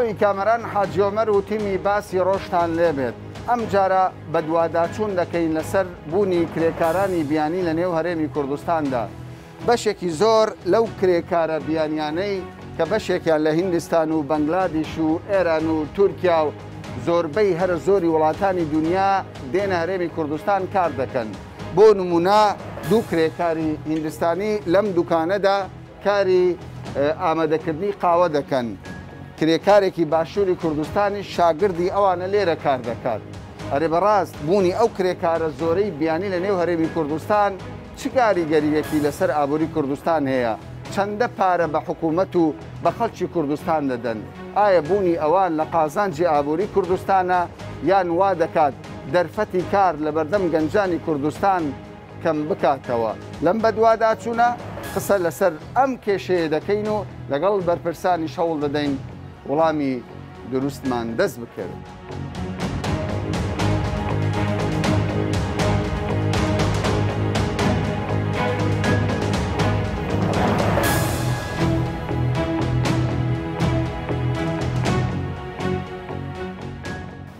سڵاوی کامەران حاجی ئۆمەر و تیمی باسی ڕۆژتان لێبێت. ئەمجارە بەدواداچوون دەکەین لەسەر بوونی کرێکارانی بیانی لە نێو هەرێمی کوردستاندا. بەشێکی زۆر لەو کرێکارە بیانیانەی کە بەشێکیان لە هیندستان و بەنگلادیش و ئێران و تورکیا و زۆربەی هەرە زۆری وڵاتانی دونیا دێنە هەرێمی کوردستان کار دەکەن. بۆ نموونە دوو کرێکاری هیندستانی لەم دوکانەدا کاری ئامادەکردنی قاوە دەکەن. کرێکارێکی باشووری کوردستانیش شاگردی ئەوانە لێرە کار دەکات. ئەرێ بەڕاست بوونی ئەو کرێکارە زۆرەی بیانی لە نێو هەرێمی کوردستان چ کاریگەرییەکی لەسەر ئابووری کوردستان هەیە؟ چەندە پارە بە حکوومەت و بە خەڵکی کوردستان دەدەن؟ ئایا بوونی ئەوان لە قازانجی ئابووری کوردستانە یان وا دەکات دەرفەتی کار لەبەردەم گەنجانی کوردستان کەم بکاتەوە؟ لەم بەدواداچوونە قسە لەسەر ئەم کێشەیە دەکەین و لەگەڵ بەرپرسانیش هەوڵ دەدەین وڵامی دروستمان دەست بکەوێت.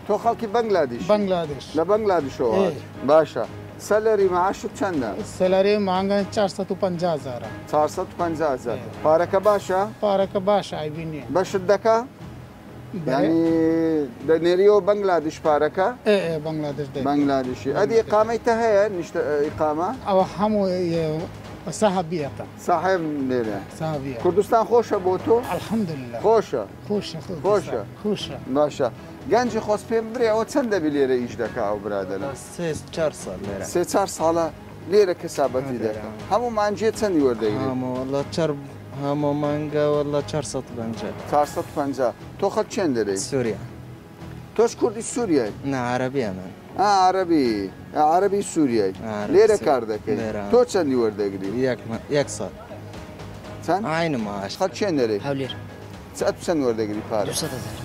تۆ خەڵکی بەنگلادیش؟ بەنگلادش. لە بەنگلادیشەوە ئێ. باشە salary معاشت چەندە؟ salary مانگە 450 هەزارە. 450 هەزار. ئێ. پارەکە باشە؟ پارەکە باشە عەیبی نییە. بەشت دەکا؟ یانی دەنێریەوە بەنگلادیش پارەکە؟ ئێ ئێ بەنگلادش دەنێری. بەنگلادیشی. ئەدی ئیقامەی تە هەیە؟ نیشتە ئیقامە؟ ئەوە هەموو ساحەبیەتە. ساحێب لێرە. ساحەبیە. کوردستان خۆشە بۆ تۆ؟ الحمدلله. خۆشە. خۆشە خۆشە. خۆشە. باشە. گەنجی خۆش پێم برێ ئەوە چەند دەبی لێرە ئیش دەکا ئەو برادەرە؟ سێ چار ساڵ لێرە. سێ چار ساڵە لێرە کەسابەتی دەکا. هەموو مانگێ چەندی وەردەگری؟ هەموو وەڵا چار هەموو مانگە وەڵا 450. 450. تۆ خەڵک چێن دەرێی؟ سووریا. تۆش کوردی سووریای؟ نا عەرەبیە من. ئا عەرەبی، عەرەبی سووریای. لێرە کار دەکەی. تۆ چەندی وەردەگری؟ یەک سەد. چەند؟ عەینە معاش. خەڵک چێن دەرێی؟ هەولێر. ئەتو چەند وەردەگری پارە؟ 200 هەزار.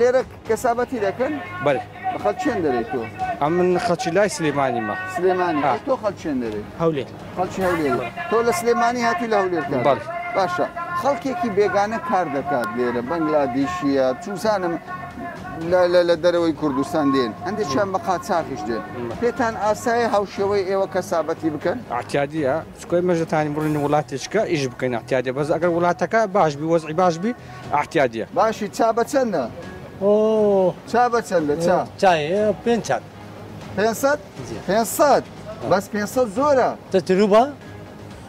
لێرە کەسابەتی دەکەن؟ بەلێ. خەڵک چێن دەرێی تۆ؟ ئەمن خەڵکی لای سلێمانیمە. سلێمانی. تۆ خەڵک چێن دەرێی؟ هەولێر. خەڵکی هەولێری. تۆ لە سلێمانی هاتووی لە هەولێر کار؟ بەڵێ. باشە خەڵکێکی بێگانە کار دەکات لێرە، بەنگلادیشیە، چوزانم لە دەرەوەی کوردستان دێن، هەندێکیان بە قاچاخیش دێن. پێتان ئاسایە هاوشێوەی ئێوە کەسابەتی بکەن؟ اعتیادیە، چونکە ئێمەش دەتوانین بڕۆین وڵاتێکە ئیش بکەین اعتیادیە، بەس ئەگەر وڵاتەکە باش بی وەزعی باش بی اعتیادیە. باشی چا بە چەندە؟ ئۆ. چا بە چەندە چا؟ چای 500. 500؟ 500 بەس 500 زۆرە. تە روبا؟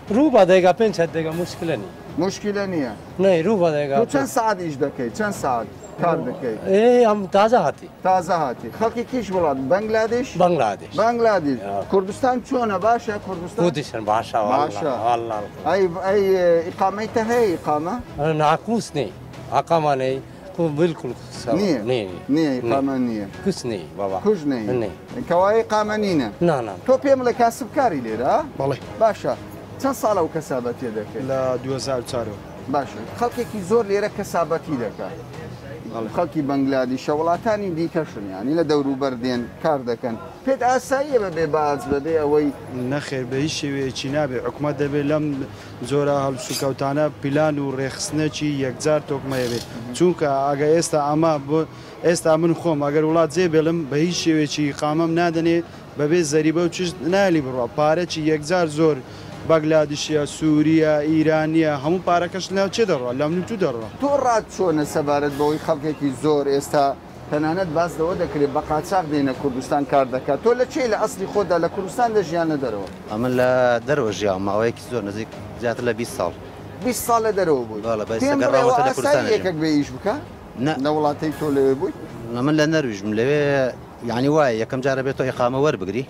روبا دەیگا 500 دەیگا مشکلە نییە. مشکلە نییە. نەی روبا دەیگا. تۆ چەند سەعات ئیش دەکەی؟ چەند سەعات کار دەکەی؟ ئێ ئەم تازە هاتی. تازە هاتی. خەڵکی کیش وڵات؟ بەنگلادیش؟ بەنگلادیش. بەنگلادیش. کوردستان چۆنە؟ باشە کوردستان؟ کوردستان باشە باشە. والله. ئەی ئەی ئیقامەی تە هەیە ئیقامە؟ ناکوس نی. ئەقامە نەی. بالکل نییە. نییە. نییە ئیقامە نییە. کوس نی بابا. کوش نی. کەوایە ئیقامە نینە. نا نا. تۆ پێم بڵێ کاسبکاری لێرە؟ بەڵێ. باشە. چەند ساڵە ئەو کەسابەتیە دەکەی؟ لە 2004. باشە. خەڵکێکی زۆر لێرە کەسابەتی دەکات. خەڵکی بەنگلادیشە، وڵاتانی دیکەشن، یانی لە دەوروبەر دێن کار دەکەن. پێت ئاساییە بەبێ باج بەبێ ئەوەی؟ نەخێر بە هیچ شێوەیەکی نابێ. حکومەت دەبێت لەم جۆرە هەڵسوکەوتانە پلان و ڕێکخستنێکی یەکجار تۆکمەیە بێت. چونکە ئەگە ئێستا ئەمە بۆ ئێستا من خۆم ئەگەر وڵات جێ بێڵم بە هیچ شێوەیەکی ئیقامەم نادەنێ، بەبێ زەریبە و چشت نایەلی بڕوا. پارەکی یەکجار زۆر بەنگلادیشیە، سووریە، ئیرانیە، هەموو پارەکەش لە چێ دەڕوا؟ لە من و تو دەڕوا. تۆ ڕات چۆنە سەبارەت بەوەی خەڵکێکی زۆر ئێستا تەنانەت باس لەوە دەکرێت بە قاچاخ دێنە کوردستان کار دەکات، تۆ لە چێ لە ئەسڵی خۆتدا لە کوردستان دەژی یان لە دەرەوە؟ ئەمن لە دەرەوە ژیاوم ماوەیەکی زۆر نزیک زیاتر لە 20 ساڵ. 20 ساڵ لە دەرەوە بووی؟ بەڵێ، بەس پێم بڵێ گەڕاوەتە ئەوە لە کوردستان ئاسایی ئەژیم. یەکێک بێ ئیش بکا؟ نا. لە وڵاتەی تۆ لەوێ بووی؟ من لە نەرویژ بووم لەوێ، یعنی وایە یەکەم جارە بێت تۆ ئیقامە وەربگری،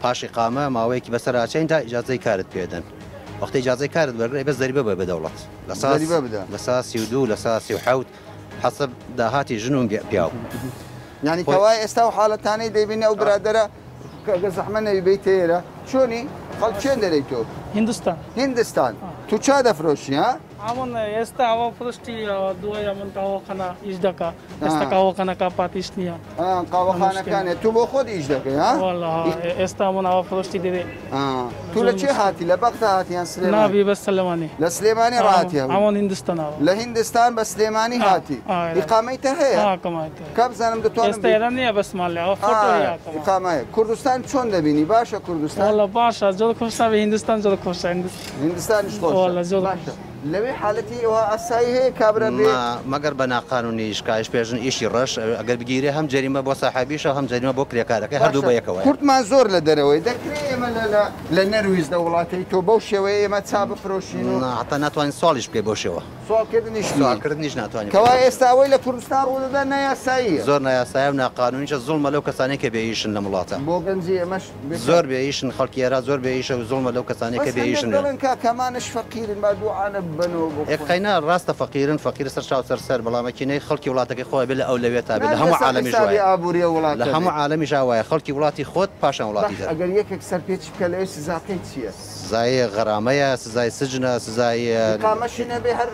پاش ئیقامە ماوەیەکی بەسەر ئاچین تا ئیجازەی کارت پێدەن. وەختی ئیجازەی کارت وەرگری بەس زەریبە بە بە دەوڵەت. لە ساس زەریبە بدە. لە سا 32 لە سا 37 حەسەب داهاتی ژن و پیاو. یعنی خۆی- کەوای ئێستا و حاڵەتانەی دەیبینی ئەو برادەرە کە زەحمە نەوی بێیتە ئێرە چۆنی؟ خەڵک چێن دەرێی تۆ؟ هیندستان. هیندستان. تو چا دەفرۆشی ها؟ ئەمن ئێستا ئەوە فرشتی دوای ئەمن قاوەخانە ئیش دەکا ئێستا قاوەخانە کاپات ئیش نییە. قاوەخانەکانێ تو بۆ خۆت ئیش دەکەی ها؟ والله ئێستا من ئەوە فرشتی دەبێ. تو لە چێ هاتی لە بەغدا هاتی یان سلێمانی؟ نابی بە سلێمانی. لە سلێمانی ڕاهاتی هەبوو. ئەوان هیندستان ئەوە. لە هیندستان بە سلێمانی هاتی. ئیقامەی تە هەیە؟ ئیقامەی کا بزانم دەتوانم ئێستا ئێرە نییە بەس ماڵێ ئەوە فۆتۆ هەیە ئیقامە هەیە. کوردستان چۆن دەبینی؟ باشە کوردستان؟ والله باشە زۆر خۆشە بە هیندستان زۆر خۆشە هیندستانیش خۆشە. والله زۆر باشە. لەوێ حالەتی ئەوها ئاسایی هەیە کابرا بێ؟ مەگەر بە ناقانونی ئیش کا، ئیش پێژن ئیشی ڕەش، ئەگەر بگیرێ هەم جەریمە بۆ ساحێبیشە هەم جەریمە بۆ کرێکارەکەی هەردوو بە یەکەوەیە. کوردمان زۆر لە دەرەوەی دەکرێ ئێمە لە نەرویج لە وڵاتەی تۆ بەو شێوەیە ئێمە چا بفرۆشین و نا هەتا ناتوانین سواڵیش بکەی بەو شێوە. سواڵکردنیش نییە. سواڵکردنیش ناتوانین. کەوا ئێستا ئەوەی لە کوردستان ڕوودەدا نایاساییە. زۆر نایاسایە و ناقانونیشە، زوڵمە لەو کەسانەی کە بێ ئیشن لەم وڵاتە. بۆ گەنجی ئێمەش زۆر بێ ئیشن، خەڵکی ئێرا زۆر بێ ئیشە و زوڵمە لەو کەسانەی کە بەس بێ هەندێک ئیشن. دەڵێن کاکە ئەمانەش فەقیرن با دووعانە ببەنەوە بۆ ئێ خۆیان. قەینا ڕاستە فەقیرن، فەقیر سەر چاو سەر سەر، بەڵام ئەکینەی خەڵکی وڵاتەکەی خۆی بێ لە ئەولەویەتا بێ، لە نابێ هەموو لەسەر عالەمیش حیسابی وایە. ئابووریە وڵاتە لە بێ. هەموو عالەمیشا وایە، خەڵکی وڵاتی خۆت پاشان وڵاتی باش تر. ئەگەر یەکێک سەرپێچی بکە لەوێ سزاکەی چییە؟ سزای غەرامەیە، سزای سجنە، سزای ئیقامەشی نەبێ هەر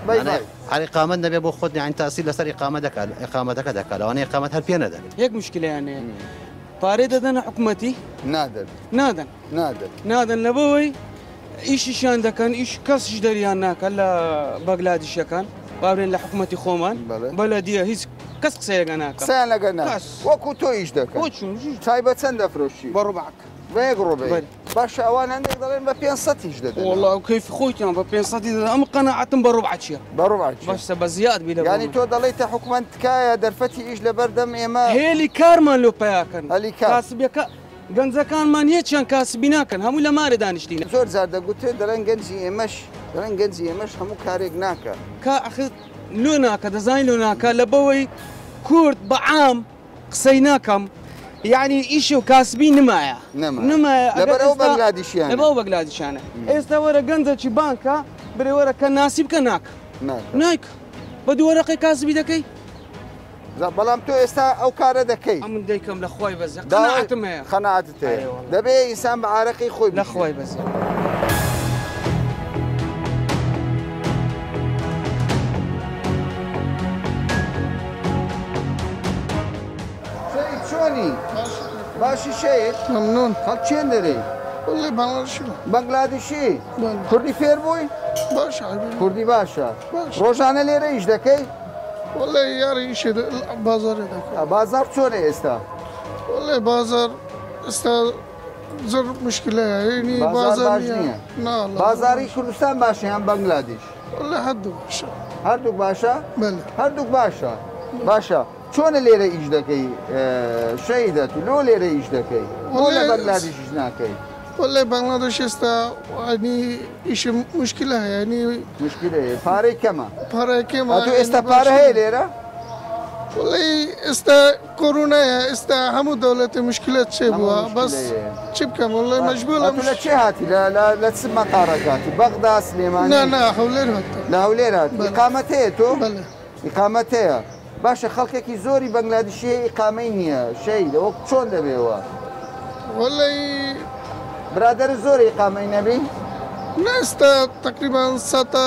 بای بای. هەر ئیقامەت نەبێ بۆ خۆت یانی تاسیر لەسەر ئیقامە دەکات، ئیقامەتەکە دەکات، لەوانەیە ئیقامەت هەر پێ نەدەن. یەک مشکلەیان هەیە پارەی دەدەنە حکومەتی؟ نادەن. نادەن. نادەن. نادەن لەبەوەی ئیشیشیان دەکەن، ئیش کەسیش دەریان ناکەن لە بەگلادیشەکان، بابرێن لە حکومەتی خۆمان بەلەدیە هیچ کەس قسەی لەگەڵ ناکە. قسەیان لەگەڵ ناکە. کەس. وەکو تۆ ئیش دەکەن. بۆ چون؟ چای بە چەند دەفرۆشی؟ بە ڕوبعەک. بە یەک ڕوبعی. بەلێ. باشە ئەوان هەندێک دەڵێن بە 500 ئیش دەدەن. وەڵا کەیفی خۆیتیان بە 500 دەدەن، ئەم قەناعەتم بە ڕوبعە چییە؟ بە ڕوبعە چییە؟ باشە بە زیاد بی لە یعنی بۆ تۆ دەڵێیتە حکومەت تکایە دەرفەتی ئیش لەبەردەم ئێمە هێلی کارمان لۆ پیاکەن. هەلی کار. کاسبیەکە گەنجەکانمان هیچیان کاسبی ناکەن، هەموو لە مارێ دانیشتینە. زۆر جار دەگوترێت دەڵێن گەنجی ئێمەش، دەڵێن گەنجی ئێمەش هەموو کارێک ناکە. کا ئەخر لۆ ناکە، دەزانی لۆ ناکە، لەبەوەی کورد بە عام قسەی ناکەم، یعنی ئیشی و کاسبی نمایە. نمایە. نمایە. ئەگەر لەبەر ئەو ئێستا بەنگلادیشیانە. لەبەر ئەو بەنگلادیشیانە. ئێستا وەرە گەنجەکی بانکە، برێ وەرە کە ناسی بکە ناکە. ناکە. نایکە. بە دوو وەرەقەی کاسبی دەکەی؟ بەڵام تۆ ئێستا ئەو کارە دەکەی. ئەمن دەیکەم لە خوای بەزێ. قەناعەتم هەیە. قەناعەتت هەیە. ئەرێ وەڵا. دەبێ ئینسان بە عارەقی خۆی لە بژی. خوای بەزێ. شەهید چۆنی؟ باشی شەهید؟ ممنون. خەڵک چێن دەرێی؟ والله بەنگلادیشی. بەنگلادیشی؟ کوردی فێر بووی؟ باشە حبیبی. کوردی باشە. باشە. ڕۆژانە لێرە ئیش دەکەی؟ والله یاری ئیشی بازاری دەکەم. بازار چۆنە ئێستا؟ والله بازار ئێستا زۆر مشکلەیە، یعنی بازار بازار باش نییە. نییە. نا، والله بازاری کوردستان باشە یان بەنگلادیش؟ والله هەردوو باشە. هەردووک باشە؟ بەلێ. هەردووک باشە. باشە. چۆنە لێرە ئیش دەکەی؟ شەهیدە تو لۆ لێرە ئیش دەکەی؟ بۆ لە والله بەنگلادیش ئیش ناکەی؟ والله بەنگلادیش ئێستا یعنی ئیش مشکلە هەیە، یعنی مشکلە هەیە. پارەی کەمە. پارەی کەمە، ئەتو ئێستا یعنی پارە باشە. هەیە لێرە؟ والله ئێستا کۆرۆنایە، ئێستا هەموو دەوڵەتی مشکلە چێ بووە، هەموو بەس مشکلەیە. چی بکەم؟ والله مەجبوورم. ئەتو لە چێ هاتی؟ لە چ مەتارەک هاتی؟ بەغدا، سلێمانی؟ نا، نا، هەولێر هاتم. لە هەولێر هاتی. بەلێ. ئیقامەت هەیە تۆ؟ بەلێ. ئیقامەت هەیە. باشە خەڵکێکی زۆری بەنگلادیشی هەیە ئیقامەی نییە. شەهیدە، وەک چۆن دەبێەوە؟ والله برادەر زۆر ئیقامەی نەبی؟ نا، ئێستا تقریبا سەتا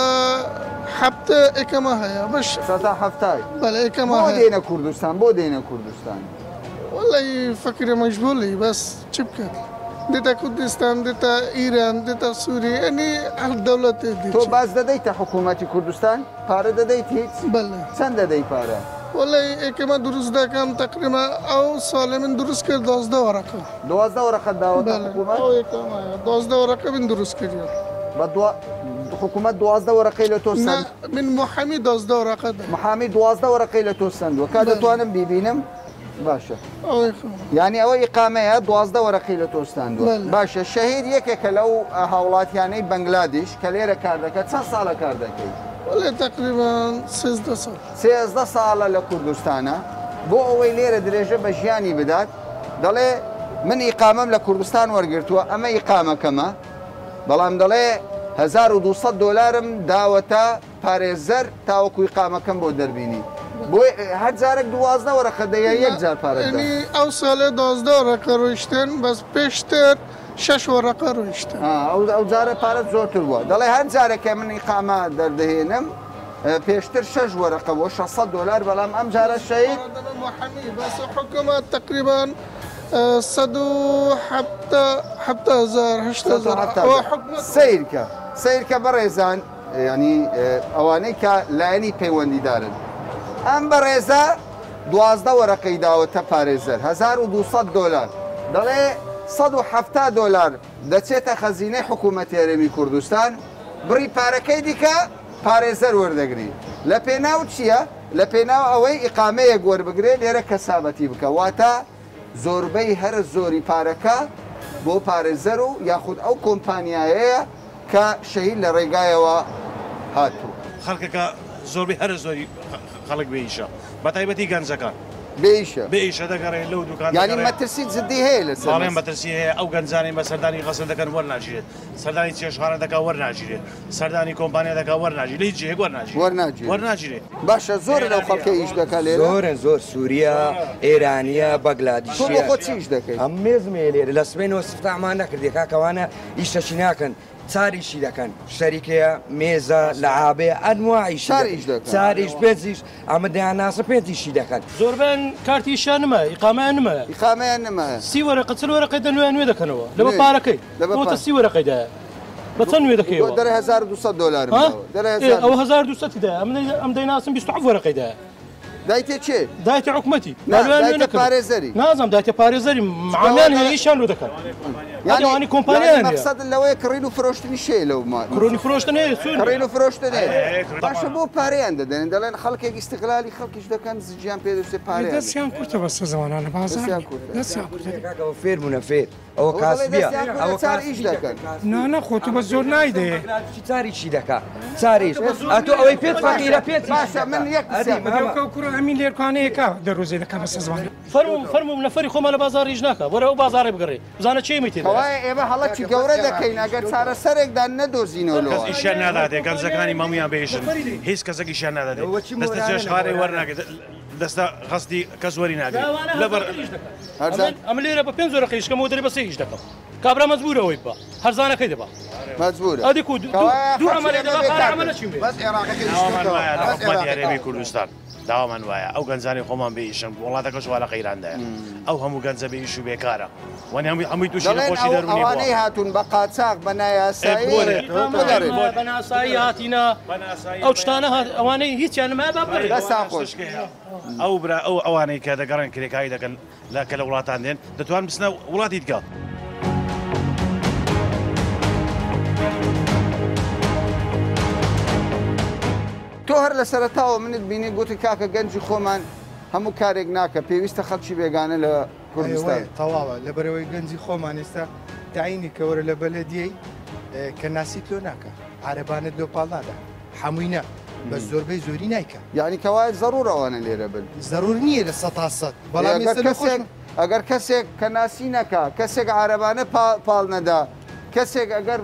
هەفتە ئیقامە هەیە، بەش سەتا هەفتای. بەلێ، ئیقامە بۆ هەیە. دێنە کوردستان، بۆ دێنە کوردستان؟ والله فەقیرە مەجبووری، بەس چی بکات؟ دێتە کوردستان، دێتە ئیران، دێتە سووری، یعنی هەر دەوڵەتێ دێت. تۆ باز دەدەیتە حکوومەتی کوردستان؟ پارە دەدەیت هیچ؟ بەلێ. چەند دەدەی پارە؟ والله ئیقامە دروست دەکەم، تقریبا ئەو ساڵێ من دروست کرد 12 وەرەقە. 12 وەرەقەت داوەتە بەلێ، حکوومەت؟ ئەو ئیقامەیە. 12 وەرەقە من دروست کردیە. بە حکوومەت 12 وەرەقەی لە تۆ نا، سەند؟ من محامی 12 وەرەقە دا. محامی 12 وەرەقەی لە تۆ سەندووە. کا بەلێ. دەتوانم بیبینم؟ باشە. ئەو ئیقامە. یعنی ئەوە ئیقامەیە 12 وەرەقەی لە تۆ سەندووە. بەلێ. باشە، شەهید یەکێکە لەو هاوڵاتیانەی بەنگلادیش کە لێرە کار دەکات. چەند ساڵە کار دەکەیت؟ والله تقریبا 13 ساڵ. 13 ساڵە لە کوردستانە. بۆ ئەوەی لێرە درێژە بە ژیانی بدات دەڵێ من ئیقامەم لە کوردستان وەرگرتووە، ئەمە ئیقامەکەمە، بەڵام دەڵێ 1200 دۆلارم داوەتە پارێزەر تاوەکو ئیقامەکەم بۆ دەربینی. بۆ هەر جارێک 12 وەرەقە دەیە یەک جار پارە دە. یعنی ئەو ساڵێ 12 وەرەقە ڕۆیشتن، بەس پێشتر شەش وەرەقە ڕۆیشتە. ئەو جارە پارەت زۆرتر بووە. دەڵێ هەر جارێکە من ئیقامە دەردەهێنم پێشتر 6 وەرەقە بۆ 600 دلار، بەڵام ئەم جارە شەهید بەس حکومەت تقریبا 170,000 80,000. سەیرکە سەیرکە بەڕێزان، ینی ئەوانەی کە لایەنی پەیوەندیدارن. ئەم بەڕێزە 12 وەرەقەی داوەتە پارێزەر 1200 دلار، دەڵێ 170 دلار دەچێتە خەزینەی حکوومەتی هەرێمی کوردستان، بڕی پارەکەی دیکە پارێزەر وەردەگری. لە پێناو چییە؟ لە پێناو ئەوەی ئیقامەیەک وەربگرێ لێرە کەسابەتی بکە، واتە زۆربەی هەرە زۆری پارەکە بۆ پارێزەر و یاخود ئەو کۆمپانیایەیە کە شەهید لە ڕێگایەوە هاتوو. خەڵکەکە زۆربەی هەرە زۆری خەڵک بێئیشە، بە تایبەتی گەنجەکان بێئیشە بێئیشە دەگەڕێ لەو دوکان. یعنی مەترسی جدی هەیە لەسەر؟ بەڵێ مەترسی هەیە. ئەو گەنجانەی بە سەردانی غەسل دەکەن وەرناگیرێت، سەردانی چێشخانە دەکا وەرناگیرێت، سەردانی کۆمپانیا دەکا وەرناگیرێت، لە هیچ جێیەک وەرناگیرێت وەرناگیرێت. باشە زۆرە لەو خەڵکە ئیش دەکا لێرە؟ زۆرن زۆر، سووریا، ئێرانیە، بەگلادیشیە. تۆ بۆ خۆت چی ئیش دەکەی؟ ئەم مێزم هەیە لێرە لە سبەینەوە سفتاحمان نەکردیە کاکەوانە ئیشەکی ناکەن، چاریشی دەکەن، شەریکەیە، مێزە، لەعابەیە، ئەنواعیش دەکەن، چاریش پێنجیش، ئەمە دەیان ناسە پێنجیشی دەکەن. زۆربەیان کارتی ئیشیان نمایە، ئیقامەیان نمایە. ئیقامەیان نمایە. 30 وەرەقە 40 وەرەقەی دەنوێ نوێ دەکەنەوە لەبە پارەکەی، بۆتە 30 وەرەقەی دایە. بە چەند نوێ دەکەیەوە؟ دەرێ 1200 دلار. ئەو 1200 دایە، ئەم دەیناسم 27 وەرەقەی دایە. دایتێ چێ؟ دایتێ حکومەتی. دایتێ پارێزەری. نازم دایتێ پارێزەری، معامیان هەیە ئیشیان لۆ دەکەن. یعنی کۆمپانیایان هەیە. مەقسەد لەوەیە کڕین و فرۆشتنی شەیە لەو کڕین و فرۆشتن هەیە، چۆن؟ کڕین و فرۆشتن هەیە. باشە بۆ پارەیان دەدەن؟ دەڵێن خەڵکێک ئیستیغلالی خەڵکیش دەکەن، زجیان پێ دەچێت پارەیان. دەستیان کورتە بەسە زەوانانە بازاڕ. دەستیان کورتە. کاکەوە فێر بوونە فێر. ئەوە کاسبیە، ئەوە چار ئیش دەکەن. نا خۆ تو بە زۆر نایدەیە. چاریشی دەکا، چاریش. ئەتۆ ئەوەی پێت فەقیرە پێت. باشە من یەک کوڕە ئەمین لێرکانەیەکە دەرۆزێ دەکا بەسە زمان. فەرموو نەفەری خۆمان لە بازاڕ ئیش ناکا، وەرە ئەو بازاڕێ بگەڕێ بزانە چێ میتێ. کەوایە ئێمە هەڵەکی گەورە دەکەین ئەگەر چارەسەرێکدا نەدۆزینەوە لەوە. کەس ئیشیان ناداتێ، گەنجەکانی مەمویان بێئیشن، هیچ کەسێک ئیشیان ناداتێ، دەستە چێشخانەی وەرناگرێت، دەستە غەستی کەس وەری ناگرێت. لەبەر ئەمە لێرە بە 5 وەرەقە ئیش کەمەوە دەرێ بە 3 ئیش دەکەم. کابرا مەجبورە ئەوەی ببا، هەرزانەکەی دەبا. مەجبورە. ئەدی کو دوو عەمەلێ دەبا، پارە عەمەلە چیم بێ؟ بەس عێراقەکە ئیش داوامان وایە لە حکومەتی هەرێمی کوردستان، داوامان وایە ئەو گەنجانەی خۆمان بێئیشن، وڵاتەکەش وا لە قەیراندایە، ئەو هەموو گەنجە بێئیش و بێکارە، وەنی هەمووی تووشی نەخۆشی دەروونی بووە. ئەوانەی هاتوون بە قاچاق بە نایاسایی بە ناسایی هاتینە ئەو شتانە ئەوانەی هیچیان نمایە با بگەڕێن. دەستان خۆش. ئەو برا ئەو ئەوانەی کە دەگەڕێن کرێکاری دەکەن لە کە لە وڵاتان دێن دەتوان بچنە وڵاتی دیکە. تۆ هەر لە سەرەتاوە منت بینی گوتی کاکە گەنجی خۆمان هەموو کارێک ناکە، پێویستە خەڵکی بێگانە لە کوردستان. تەواوە لەبەرەوەی گەنجی خۆمان ئێستا تاینی کە وەرە لە بەلەدیەی کە ناسیت لۆ ناکە، عەرەبانت لۆ پاڵ نادا، هەمووی نا، بە زۆربەی زۆری نایکە. یعنی کەوایە زەرور ئەوانە لێرە بن؟ زەرور نییە لە 100%، بەڵام ئەگەر کەسێک کە ناسی نەکا، کەسێک عەرەبانە پاڵ نەدا، کەسێک ئەگەر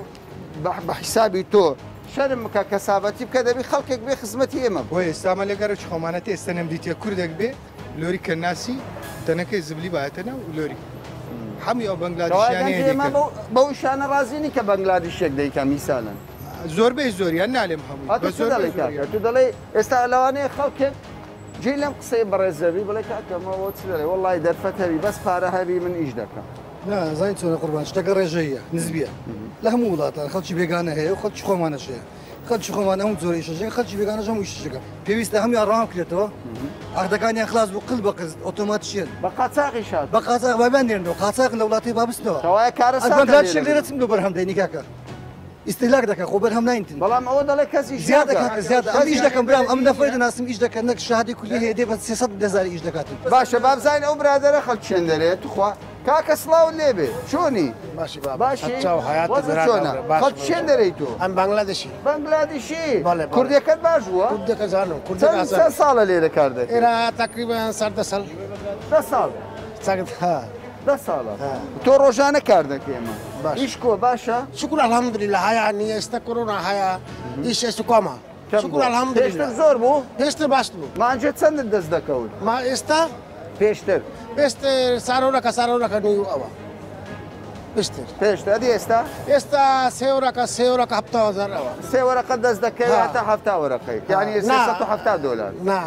بە حیسابی تۆ شەرم بکە کەسابەتی بکە، دەبی خەڵکێک بێ خزمەتی ئێمە بکە. بۆ ئێستامە لەگەرە چ خۆمانەتە ئێستا نەمدیتیە کوردێک بێ لۆری کە ناسی تەنەکەی زبلی بایەتە ناو لۆری. هەمووی ئەو بەنگلادیشیانەیە ئێمە بەو ئیشانە ڕازی نین کە بەنگلادیشێک دەیکا میسالەن. زۆربەی زۆریان نالێم هەمووی. تو دەڵێی ئێستا لەوانەیە خەڵکێک جێی لەم قسەی بەڕێزەبی بڵێ کاکەمەوە چ دەڵێ وەڵڵای دەرفەت هەبی بەس پارە هەبی من ئیش دەکەم. نا زانین چۆنە قوربان، شتەکە ڕێژەیە نزبیە لە هەموو وڵاتان، خەڵکی بێگانە هەیە و خەڵکی خۆمانەش هەیە. خەڵکی خۆمان هەموو جۆرە ئیشەشەکە، خەڵکی بێگانەش هەموو ئیشەشەکە. پێویستە هەموویان ڕام بکرێتەوە، عەقدەکانیان خلاص بوو، قل بە قز ئۆتۆماتیشیان بە قاچاقیش هات، بە قاچاق بابیان نێرنەوە، قاچاق لە وڵاتی با بچنەوە. کەوایە کارەساتە بەنگلادیشێک لێرە چم لۆ بەرهەم دەینی کاکە؟ ئیستیهلاک دەکا، خۆ بەرهەم ناینتن. بەڵام ئەوە دەڵێ کەس ئیش زیادە کاکە، زیادە. ئەم ئیش دەکەم برام، ئەم نەفەری دەناسم ئیش دەکەن، نەک شەهادەی کولی هەیە دێ بە 300,000 ئیش دەکاتن. باشە با بزانین ئەو برادەرە خەڵک چێن دەرێ توخوا. کاکە سڵاوت لێبێ، چۆنی؟ باشی بابا. باشی؟ وەزع چۆنە؟ خەڵک چێن دەرێی تۆ؟ ئەم بەنگلادیشی. بەنگلادیشی؟ کوردیەکەت باش بووە؟ کوردەکە زانم. چەند ساڵە لێرە کار دەکەی؟ ئێرە تقریبا سەر 10 ساڵ. 10 ساڵ؟ 10 ساڵە. تۆ ڕۆژانە کار دەکەی ئێمە؟ ئیش کۆ باشە؟ شکر الحمدلله هەیە نی ئێستا کۆرۆنا هەیە ئیش ئێستا کۆمە. شکر الحمدلله. پێشتر زۆر بوو؟ پێشتر باش بوو. مانجێ چەندت دەست دەکەوت؟ ما ئێستا پێشتر پێشتر سارۆرەکە سارۆرەکە نوێ ئەوە. پێشتر. پێشتر ئەدی ئێستا؟ ئێستا سێ وەرەقە سێ وەرەقە 70 هەزار ئەوە. سێ وەرەقە دەست دەکەوێت هەتا 70 وەرەقەی یعنی 370 دۆلار. نا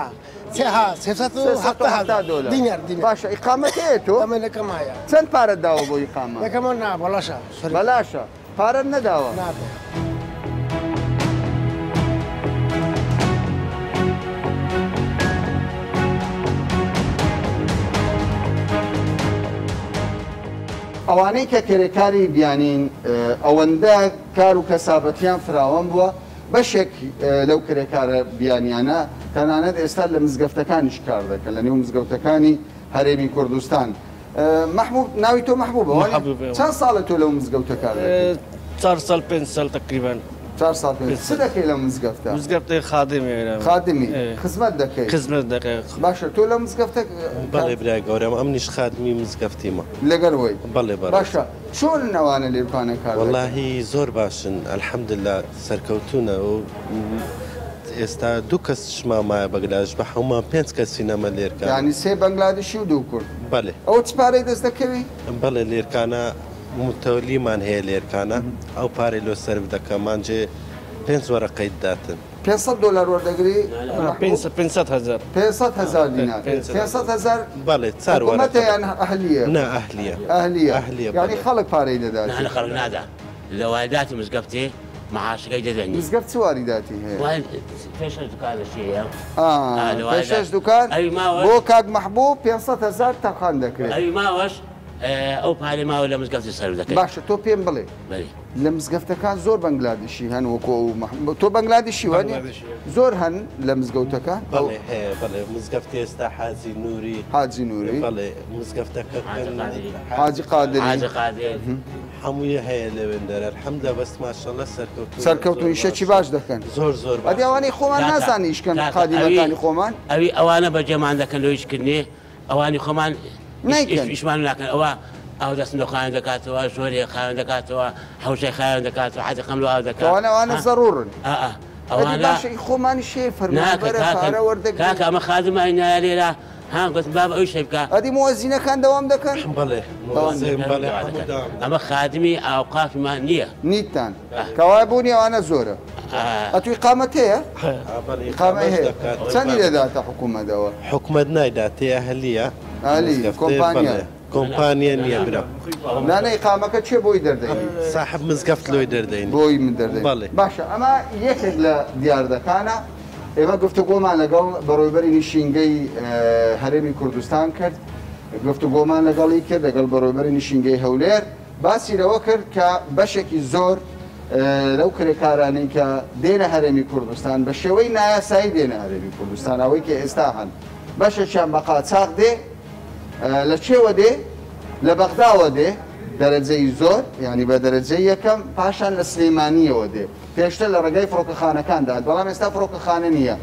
سێ ها 370 دۆلار. دینار دینار. باشە ئیقامەت هەیە تۆ؟ ئەمە لەکەم هەیە. چەند پارەت داوە بۆ ئیقامە؟ لەکەمە نا بەڵاشە. بەلاشە پارەت نەداوە؟ نا. ئەوانەی کە کرێکاری بیانین ئەوەندە کار و کەسابەتیان فراوان بووە، بەشێک لەو کرێکارە بیانیانە تەنانەت ئێستا لە مزگەفتەکانیش کار دەکەن، لە نێو مزگەوتەکانی هەرێمی کوردستان. مەحبوب، ناوی تۆ مەحبوبە؟ چەند ساڵە تۆ لەو مزگەوتە کار دەکەی؟ 4 ساڵ 5 ساڵ تقریبا. 4 ساڵ 5 چ دەکەی لەو مزگەفتە؟ مزگەفتە خادمی. خادمی خزمەت دەکەی؟ خزمەت دەکەی. باشە تۆ لەو مزگەفتە؟ بەڵێ برای گەورەم، ئەمنیش خادمی مزگەفتیمە. لەگەڵ وەی؟ بەڵێ بەڕێز. باشە چۆن ئەوانە لێرکانە کار دەکەن؟ وەڵاهی زۆر باشن الحەمدللە، سەرکەوتونە و ئێستا دوو کەس شما مایە بەنگلادش، بە هەمومان 5 کەسی نەمە لێرکانە. یعنی 3 بەنگلادشی و 2 کورد؟ بەڵێ. ئەوە چ پارەی دەست دەکەوی؟ بەڵێ لێرکانە متەولیمان هەیە لێرکانە، ئەو پارەی لۆ سەرف دەکە مانجێ 5 وەرەقەی داتن. 500 دۆلار وەردەگری؟ 500 هەزار. 500 هەزار دینار. 500 هەزار؟ بەڵێ 4 حکوومەتە یان ئەهلیە؟ نا ئەهلیە. ئەهلیە. ئەهلیە. یعنی خەڵک پارەی دەدات؟ نا خەڵک نادا، لە وارداتی مزگەفتێ معاشەکەی دەدەنی. مزگەفت چ واریداتی هەیە؟ پێشەش دوکانەشی هەیە. پێشەش دوکان بۆ کاک مەحبوب 500 هەزار تەرخان دەکرێت. ئەوی ماوەش ئەو پارەی ماوە لە مزگەفتی سەرف دەکەی. باشە تۆ پێم بڵێ لە مزگەفتەکان زۆر بەنگلادیشی هەن وەکو ئەو مەحبوب، تۆ بەنگلادیشی وانیە؟ زۆر هەن لە مزگەوتەکە؟ بەڵێ هەیە، بەڵێ مزگەفتی ئێستا حاجی نووری. حاجی نووری. بەڵێ مزگەفتەکە حاجی قادری. حاجی قادری هەمووی هەیە لەوێندەرە الحەمدللە، بەس ماشەڵڵە سەرکەوتوون. سەرکەوتوون، ئیشەکی باش دەکەن. زۆر زۆر باش. ئەدی ئەوانەی خۆمان نازانن ئیشکەن قادیمەکانی خۆمان؟ ئەوی ئەوانە بەجێمان دەکەن لۆ ئیشکردنێ، ئەوانی خۆمان ئیشمان ناکەن. ئەوە ئەو دەستن خاوێن دەکاتەوە، ژۆرێ خاوێن دەکاتەوە، حەوشەی خاوێن دەکاتەوە، حەجی قەملۆ ئاو دەکات. ئەوانە ئەوانە زەڕوورن. ئەوانە باشە خۆمانی شێ فەرمانبەرە پارە وەردەگرن. کاکە ئەمە خادمای نایە لێرە، ها گوتم بابە ئەویش هەی بکە. ئەدی موەزینەکان دەوام دەکەن؟ بەڵێ موەزین بەڵێ هەموو دەوام. ئەمە خادمی ئاوقافمان نییە. نیتان کەوایە بوونی ئەوانە زۆرە. ئەتو ئیقامەت هەیە؟ ئیقامەی هەیە. چەندی دەداتە حکوومەتەوە؟ حکوومەت نایداتێ، ئەهلیە. ئەهلی کۆمپانیا. کۆمپانیا نییە برا. نانە ئیقامەکە چێ بۆی دەردەینی؟ ساحب مزگەفت لۆی دەردەینی. بۆی من دەردەینی. بەڵێ. باشە ئەمە یەکێک لە دیاردەکانە. ئێمە گفتوگۆمان لەگەڵ بەڕێوەبەری نشینگەی هەرێمی کوردستان کرد، گفتوگۆمان لەگەڵی کرد، لەگەڵ بەڕێوەبەری نشینگەی هەولێر، باسی لەوە کرد کە بەشێکی زۆر لەو کرێکارانەی کە دێنە هەرێمی کوردستان بە شێوەی نایاسایی دێنە هەرێمی کوردستان، ئەوەی کە ئێستا هەن بەشێکیان بە قاچاق دێ، لە چێوە دێ؟ لە بەغداوە دێ دەرەجەی زۆر، یعنی بە دەرەجەی یەکەم، پاشان لە سلێمانیەوە دێ. پێشتر لە ڕێگای فڕۆکەخانەکاندا، بەڵام ئێستا فڕۆکەخانە نییە.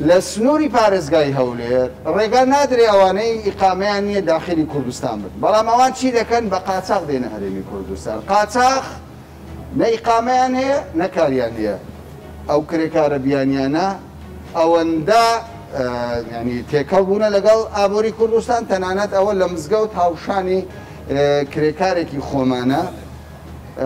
لە سنووری پارێزگای هەولێر ڕێگا نادرێ ئەوانەی ئیقامەیان نییە داخلی کوردستان بن، بەڵام ئەوان چی دەکەن؟ بە قاچاق دێنە هەرێمی کوردستان. قاچاخ نە ئیقامەیان هەیە نە کاریان هەیە. ئەو کرێکارە بیانیانە ئەوەندە ینی تێکەڵ بوونە لەگەڵ ئابووری کوردستان، تەنانەت ئەوە لە مزگەوت هاوشانی کرێکارێکی خۆمانە،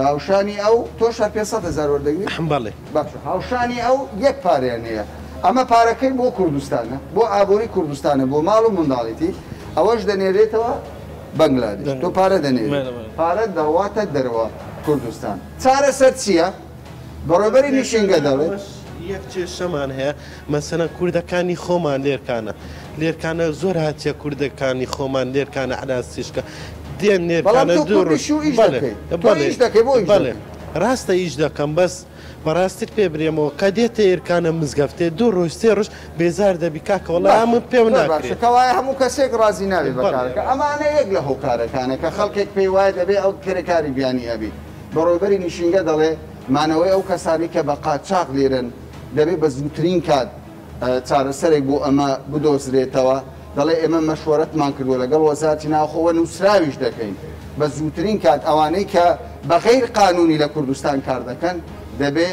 هاوشانی ئەو تۆش هەر 500 هەزار وەردەگری؟ بەڵێ. باشە هاوشانی ئەو یەک پارەیان هەیە. ئەمە پارەکەی بۆ کوردستانە، بۆ ئابووری کوردستانە، بۆ ماڵ و منداڵێتی، ئەوەش دەنێرێتەوە بەنگلادش. تۆ پارە دەنێری، پارە دەڕواتە دەرەوە کوردستان. چارەسەر چییە؟ بەڕێوەبەری نشینگە دەڵێت یەک کێشەمان هەیە، مەسەلەن کوردەکانی خۆمان لێرکانە، لێرکانە زۆر هاتیە کوردەکانی خۆمان لێرکانە عەلاسیشکە دێن لێرکانە دوو ڕۆژ. بەڵێ ڕاستە ئیش دەکەم، بەس بەڕاستیت پێ برێمەوە کە دێتە ئێرکانە مزگەفتێ دوو ڕۆژ سێ ڕۆژ بێزار دەبی کاکە وەڵا من پێم ناکرێت. کەوایە هەموو کەسێک ڕازی نابێ بە کارەکە. ئەمانە یەک لە هۆکارەکانە کە خەڵکێک پێی وایە دەبێ ئەو کرێکاری بیانی هەبی. بەڕێوەبەری نشینگە دەڵێ مانەوەی ئەو کەسانی کە بە قاچاق لێرن دەبێ بە زووترین کات چارەسەرێک بۆ ئەمە بدۆزرێتەوە. دەڵێ ئێمە مەشوەرەتمان کردووە لەگەڵ وەزارەتی ناوخۆوە، نووسراویش دەکەین بە زووترین کات ئەوانەی کە بە غەیر قانونی لە کوردستان کار دەکەن دەبێ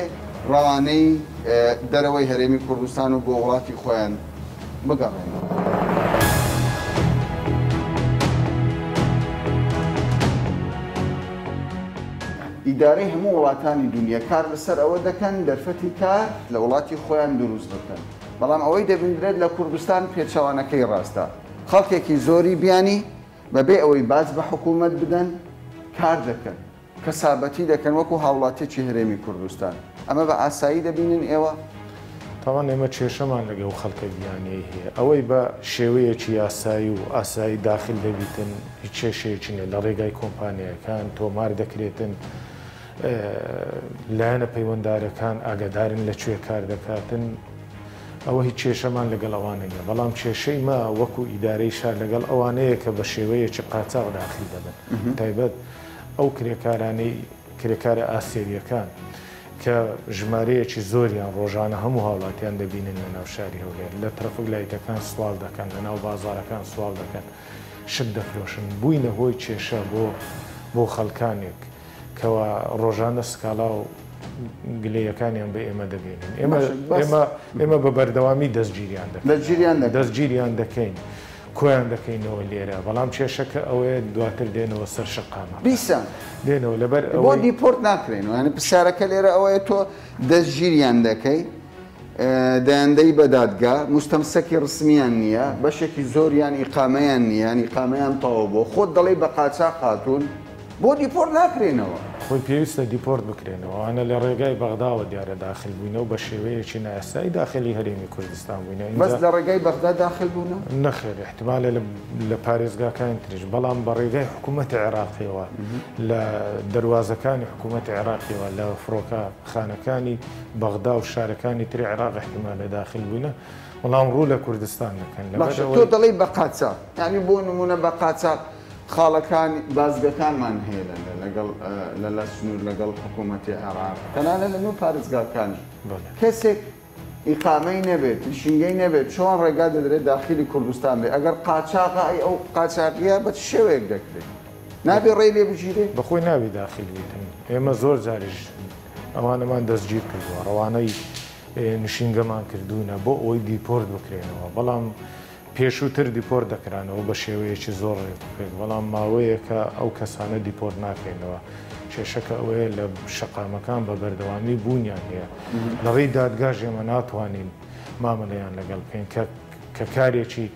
ڕەوانەی دەرەوەی هەرێمی کوردستان و بۆ وڵاتی خۆیان بگەڕێنەوە. ئیدارەی هەموو وڵاتانی دونیا کار لەسەر ئەوە دەکەن دەرفەتی کار لە وڵاتی خۆیان دروست بکەن، بەڵام ئەوەی دەبیندرێت لە کوردستان پێچەوانەکەی ڕاستە، خەڵکێکی زۆری بیانی بەبێ ئەوەی باج بە حکوومەت بدەن کار دەکەن، کەسابەتی دەکەن وەکو هاوڵاتیەکی هەرێمی کوردستان. ئەمە بە ئاسایی دەبینن ئێوە؟ تاوان ئێمە کێشەمان لەگەڵ خەڵکە بیانیەی هەیە ئەوەی بە شێوەیەکی یاسایی و ئاسایی داخل دەبیتن هیچ کێشەیەکی نیە لە ڕێگای کۆمپانیایەکان تۆمار دەکرێتن لایەنە پەیوەندارەکان ئاگادارن لە کوێ کار دەکاتن ئەوە هیچ کێشەمان لەگەڵ ئەوانە نیە بەڵام کێشەی مە وەکو ئیدارەی شار لەگەڵ ئەوانەیە کە بە شێوەیەکی قاچاغ داخل دەبن تایبەت ئەو کرێکارانەی کرێکارە ئاسیەویەکان کە ژمارەیەکی زۆریان ڕۆژانە هەموو هاوڵاتیان دەبینن لە ناو شاری هەولێر لە ترەفک لایتەکان سواڵ دەکەن لە ناو بازاڕەکان سواڵ دەکەن شت دەفرۆشن بووینە هۆی کێشە بۆ بۆ خەڵکانێک کەوا ڕۆژانە سکاڵا و گلەیەکانیان بە ئێمە دەگەینن ئێمە ئێمە ئێمە بە بەردەوامی دەستگیریان دەکەین دەستگیریان دەکەین دەستگیریان دەکەین کۆیان دەکەینەوە لێرە بەڵام کێشەکە ئەوەیە دواتر دێنەوە سەر شەقامەکان. دیسان دێنەوە لەبەر بۆ ئەوەی. دیپۆرت ناکرێنەوە یانی پرسیارەکە لێرە ئەوەیە تۆ دەستگیریان دەکەی دەیاندەی بە دادگا موستەمسەکی ڕسمیان نییە بەشێکی زۆریان ئیقامەیان نییە یان ئیقامەیان تەواو بووە خۆت دەڵێی بە قاچاخ هاتوون بۆ دیپۆرت ناکرێنەوە؟ خۆی پێویستە دیپۆرت بکرێنەوە ئەوانە لە ڕێگای بەغداوە دیارە داخل بووینە و بە شێوەیەکی نایاسایی داخلی هەرێمی کوردستان بووینە بەس ئینجا لە ڕێگای بەغدا داخل بوونە؟ نەخێر ئیحتیمالە لە لە پارێزگاکانی تریش بەڵام بە ڕێگای حکوومەتی عێراقیەوە لە دەروازەکانی حکوومەتی عێراقیەوە لە فڕۆکەخانەکانی بەغدا و شارەکانی تری عێراق ئیحتیمالە داخل بووینە بەڵام ڕوو لە کوردستان دەکەن لەبەر باشە تۆ ئەوەی دەڵێی بە قاچاخ یانی بۆ نموونە بە قاچاخ خاڵەکان بازگەکانمان هەیە لە لەگەڵ لە لە سنوور لەگەڵ حکوومەتی عێراق تەنانەت لە نێو پارێزگاکانیش کەسێک ئیقامەی نەبێت نشینگەی نەبێت چۆن ڕێگا دەدرێت داخیلی کوردستان بێت ئەگەر قاچاغە ئەی ئەو قاچاغیە بە چ شێوەیەک دەکرێت نابێ ڕێی لێ بگیرێ؟ بەخۆی نابێ داخیل بیتن ئێمە زۆر جاریش ئەوانەمان دەستگیر کردووە ڕەوانەی نشینگەمان کردوونە بۆ ئەوەی دیپۆرت بکرێنەوە بەڵام پێشووتر دیپۆرت دەکرانەوە بە شێوەیەکی زۆر ڕێکوپێک، بەڵام ماوەیەکە ئەو کەسانە دیپۆرت ناکرێنەوە. کێشەکە ئەوەیە لە شەقامەکان بە بەردەوامی بوونیان هەیە. لە ڕێی دادگاش ئێمە ناتوانین مامەلەیان لەگەڵ بکەین کە کە کارێکی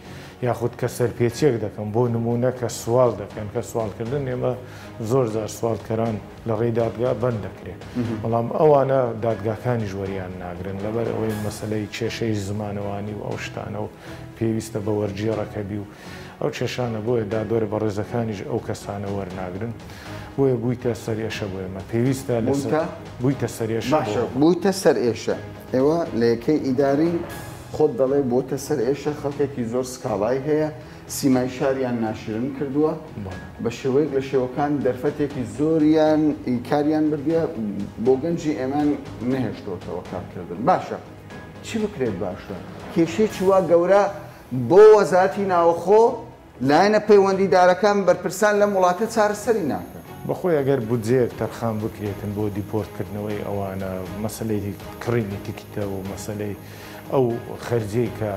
یاخود کە سەرپێچیەک دەکەن، بۆ نموونە کە سواڵ دەکەن، کە سواڵکردن ئێمە زۆر جار سواڵکەران لە ڕێی دادگا بەند دەکرێن، بەڵام ئەوانە دادگاکانیش وەریان ناگرن لەبەر ئەوەی مەسەلەی کێشەی زمانەوانی و ئەو شتانە و پێویستە بە وەرگێڕەکە بی و ئەو کێشانە بۆیە دادوەرە بەڕێزەکانیش ئەو کەسانە وەرناگرن بۆیە بوویتە سەرئێشە بۆ ئێمە پێویستە لەسەر بوویتە؟ بوویتە سەرئێشە بۆ باشە بوویتە سەرئێشە ئێوە لە یەکەی ئیداری خۆت دەڵێ بۆتە سەرئێشە خەڵکێکی زۆر سکاڵای هەیە سیمای شاریان ناشرن کردووە بە شێوەیەک لە شێوەکان دەرفەتێکی زۆریان کاریان بردیە بۆ گەنجی ئێمان نەهێشتۆتەوە کارکردن باشە چی بکرێت باشە؟ کێشەیەکی وا گەورە بۆ وەزارەتی ناوەخۆ، لایەنە پەیوەندیدارەکان، بەرپرسان لەم وڵاتە چارەسەری ناکەن. بەخۆی ئەگەر بودجەیەک تەرخان بکرێتن بۆ دیپۆرت کردنەوەی ئەوانە، مەسەلەی کڕینی تیکتە و مەسەلەی ئەو خەرجیەی کە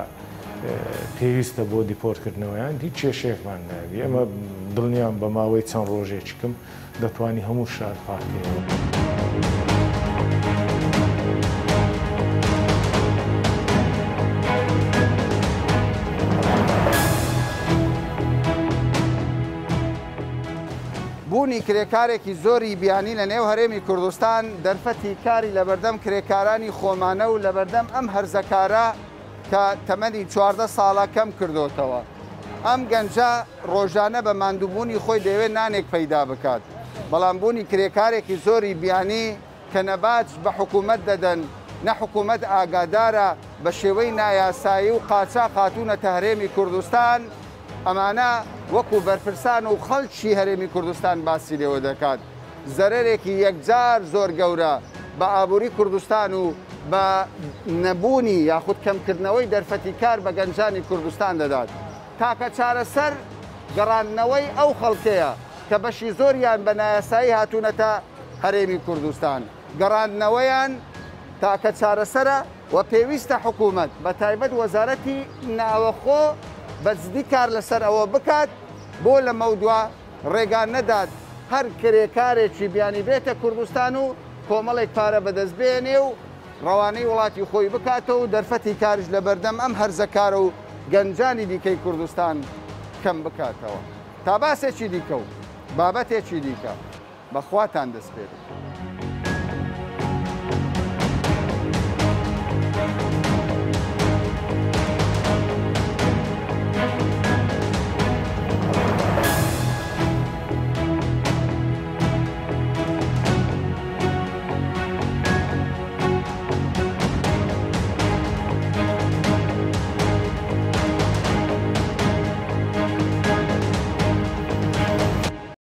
پێویستە بۆ دیپۆرت کردنەوەیان هیچ کێشەیەکمان نابی. ئێمە دڵنیام بە ماوەی چەند ڕۆژێکی کم دەتوانی هەموو شار پاک کەیەوە. بوونی کرێکارێکی زۆری بیانی لە نێو هەرێمی کوردستان دەرفەتی کاری لەبەردەم کرێکارانی خۆمانە و لەبەردەم ئەم هەرزەکارە کە تەمەنی 14 ساڵە کەم کردۆتەوە. ئەم گەنجە ڕۆژانە بە ماندووبوونی خۆی دەیەوێت نانێک پەیدا بکات، بەڵام بوونی کرێکارێکی زۆری بیانی کە نە باج بە حکوومەت دەدەن، نە حکوومەت ئاگادارە، بە شێوەی نایاسایی و قاچاخ هاتوونەتە هەرێمی کوردستان، ئەمانە وەکو بەرپرسان و خەڵکی هەرێمی کوردستان باسی لێوە دەکات، زەرەرێکی یەکجار زۆر گەورە بە ئابووری کوردستان و بە نەبوونی یاخود کەمکردنەوەی دەرفەتی کار بە گەنجانی کوردستان دەدات. تاکە چارەسەر گەڕاندنەوەی ئەو خەڵکەیە کە بەشی زۆریان بە نایاسایی هاتوونەتە هەرێمی کوردستان. گەڕاندنەوەیان تاکە چارەسەرە و پێویستە حکوومەت بە تایبەت وەزارەتی ناوەخۆ بە جدی کار لەسەر ئەوە بکات بۆ لەمەودوا ڕێگا نەدات هەر کرێکارێکی بیانی بێتە کوردستان و کۆمەڵێک پارە بەدەست بێنێ و ڕەوانەی وڵاتی خۆی بکاتەوە و دەرفەتی کاریش لەبەردەم ئەم هەرزەکارە و گەنجانی دیکەی کوردستان کەم بکاتەوە. تا باسێکی دیکە و بابەتێکی دیکە بە خواتان دەسپێرم.